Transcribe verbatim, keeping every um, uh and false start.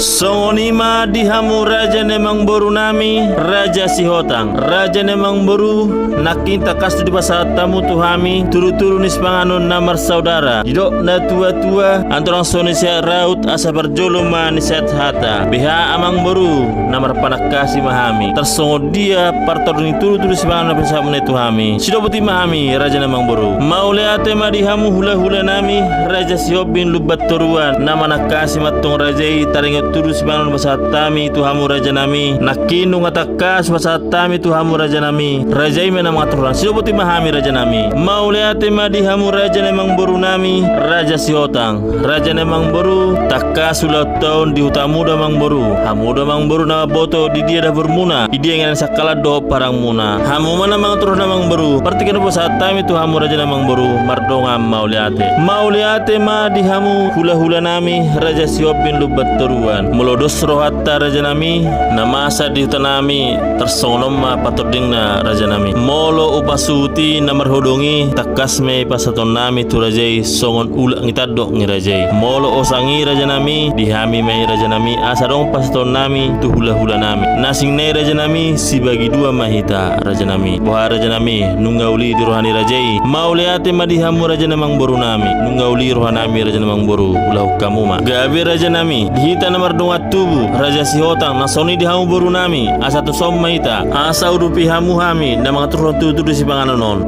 Songon i ma di hamu raja ni amangboru nami, Raja Sihotang. Raja ni amangboru, nangkin tangkas do dipasahat hamu tu hami tudutudu ni sipanganon na marsaudara. Didok natuatua, andorang so niseat raut, asa parjolo ma niseat hata. Beha amangboru, na marpanangkasi ma hami. Tarsongon dia partording ni tudutudu sipanganon na pinasahatmuna i tu hami. Sidok boti ma hami, raja ni amangboru. Mauliate ma di hamu hulahula nami, Raja Sihombing Lumban Toruan, na manangkasi ma antong raja i, taringot tudu sipanganon na pasahat hami tu hamu raja nami. Nangkin nunga tangkas pasahat hami tu hamu raja nami, raja i ma na mangaturhon. Sidok boti ma hami raja nami. Mauliate ma di hamu raja ni amangboru nami, Raja Sihotang. Raja ni amangboru, tangkas ulaonta on di hutamu do amangboru. Hamu do amangboru na mamboto di dia dapormuna, di dia inganan sangkalan dohot parangmuna. Hamu ma na mangaturhon amangboru. Partingkian pasahat hami tu hamu raja ni amangboru, mardongan mauliate. Mauliate ma di hamu hulahula nami, Raja Sihombing Lumban Toruan. Molo dos rohanta raja nami, na masa di huta nami, tarsongon on ma partordingna raja nami. Molo upa suhut i na marhodong i, tangkas ma i pasahaton nami tu raja i songon ulak ni tandok ni raja i. Molo osang i raja nami, di hami ma i raja nami, asa adong pasahaton nami tu hulahula nami. Na asing nai raja nami, sibagi dua ma hita raja nami. Boha raja nami, nunga uli di roha ni raja i. Mauliate ma di hamu raja ni amangboru nami. Nunga uli roha nami raja ni amangboru, ulahon hamu ma. Gabe raja nami, di hita na mardongan tubu, Raja Sihotang, na songon i di hamu boru nami, asa tuson ma hita, asa udupi hamu hami, na mangaturhon tudutudu sipanganon on.